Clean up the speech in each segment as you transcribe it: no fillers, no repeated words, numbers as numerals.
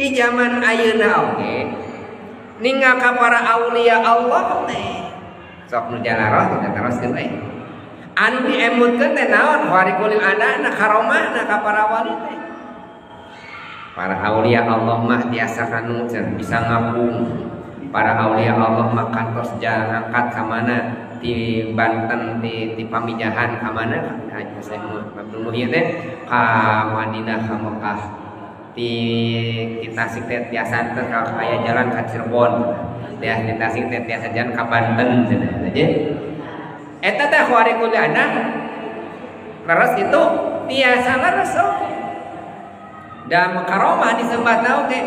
Di zaman ayeuna oge ninggal ka para aulia Allah teh. Sok nu jalaroh kita teroskeun we. Anu diemutkeun teh naon? Khariqul adana karomahna ka para wali teh. Para aulia Allah mah tiasa kanu bisa ngapung. Para aulia Allah mah kantos jalan angkat ka mana di Banten di Pamijahan ka mana saya Abdul Muhyi teh ka Madinah ka Mekah di Tasik teh tiasa teh ka aya jalan ka Cirebon di Tasik teh tiasa jalan ka Banten cenah aja eta teh khariqul adah leres itu tiasa leres oke dan karomah disebatna oke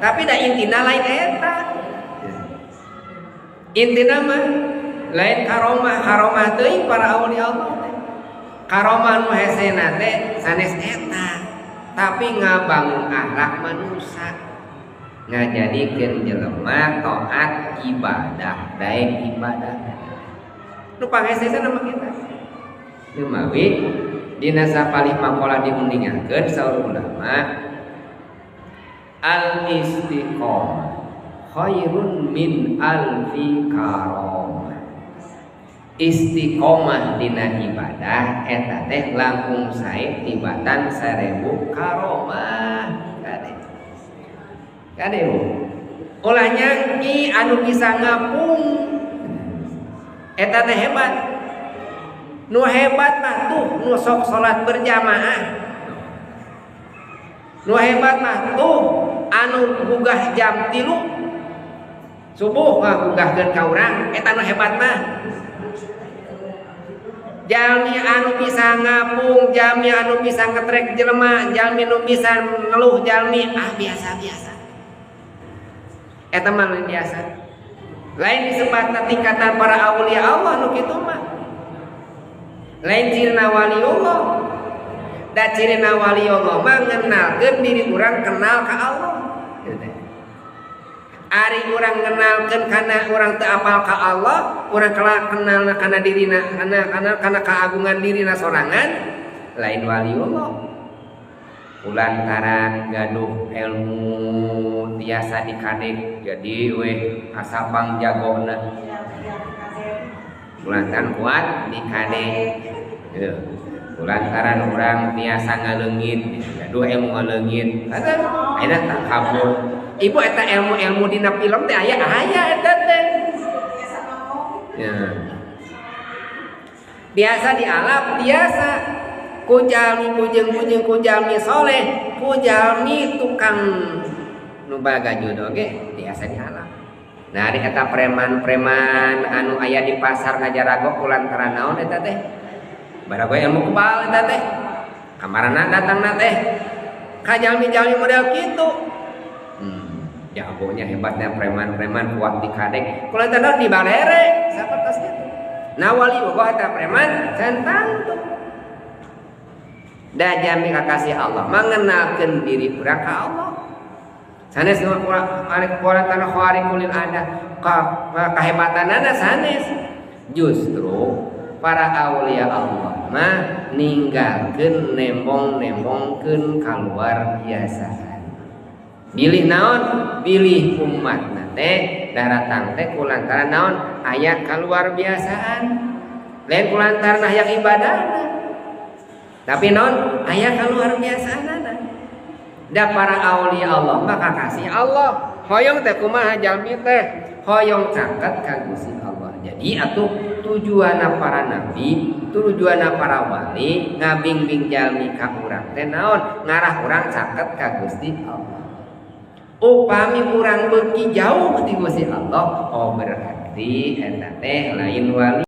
tapi da intina lain eta intina mah lain karomah karomah teuing para aulia Allah teh karomah nu hesena teh sanes eta tapi ngabangun akhlak manusia ngajadikeun jelema taat ibadah daek ibadah nu panghesena mah kita lumawi dina sapalih maqalah diundingakeun saur ulama al istiqomah khairun min alfi karomah. Istiqomah dina ibadah eta teh langkung sae tibatan 1000 karomah. Kade. Kade Bu. Ulah nyangki anu bisa ngapung eta teh hebat. Nu hebat mah tuh nu sok salat berjamaah. Nu hebat mah tuh anu gugah jam 3 subuh ngagugahkeun ka urang eta nu hebat mah. Jalmi anu bisa ngapung, jalmi anu bisa ngetrek jelema, jalmi anu bisa ngeluh jalmi ah biasa-biasa. Eta mah lain biasa. Lain disebutna tingkatan para aulia Allah nu kitu mah. Lain cirina wali Allah. Da cirina wali Allah mah ngenalkeun diri urang kenal ka Allah. Ari urang ngenalkeun kana urang teu apal ka Allah, urang kenal kana dirina, kana keagungan dirina sorangan, lain wali Allah. Kulantaran gaduh ilmu tiasa dikadek jadi weh asapang jagona. Kulantaran kuat dikadek. Kulantaran urang tiasa ngaleungit, gaduh ilmu ngaleungit. Ayeuna takabur. Ibu eta ilmu-ilmu dina film teh aya aya eta teh. Ya. Biasa dialap biasa ku jalmi bujeng-bujeng ku jalmi soleh, ku jalmi tukang nu bagajud oge biasa dialap. Nah ari eta preman-preman anu aya di pasar ngajarago kulantaran naon eta teh? Barago ilmu kebal eta teh. Kamarana datangna teh ka jalmi-jalmi model kitu. Jagonya hebatnya preman-preman kuat dikadek kulantaran di balere sapertos kitu. Nah wali Allah eta preman centang tuh. Da jami kakasih Allah mengenalkeun diri urang ka Allah. Sanes kulantaran khariqul adah kahebatanana sanes. Justru para aulia Allah mah ninggalkeun nembong-nembongkeun kaluar biasaan. Bilih naon? Bilih umatna teh daratang teh kulantaran naon? Aya kaluar biasaan. Lain kulantaran aya ibadahna. Tapi naon? Aya kaluar biasaanana. Da para aulia Allah mah kakasih Allah. Hoyong teh kumaha jalmi teh? Hoyong caket ka Gusti Allah. Jadi atuh tujuanna para nabi, tujuanna para wali ngabingbing jalmi ka urang teh naon? Ngarah urang caket ka Gusti Allah. Upami urang beuki jauh ti Gusti Allah, oh berarti eta teh lain wali.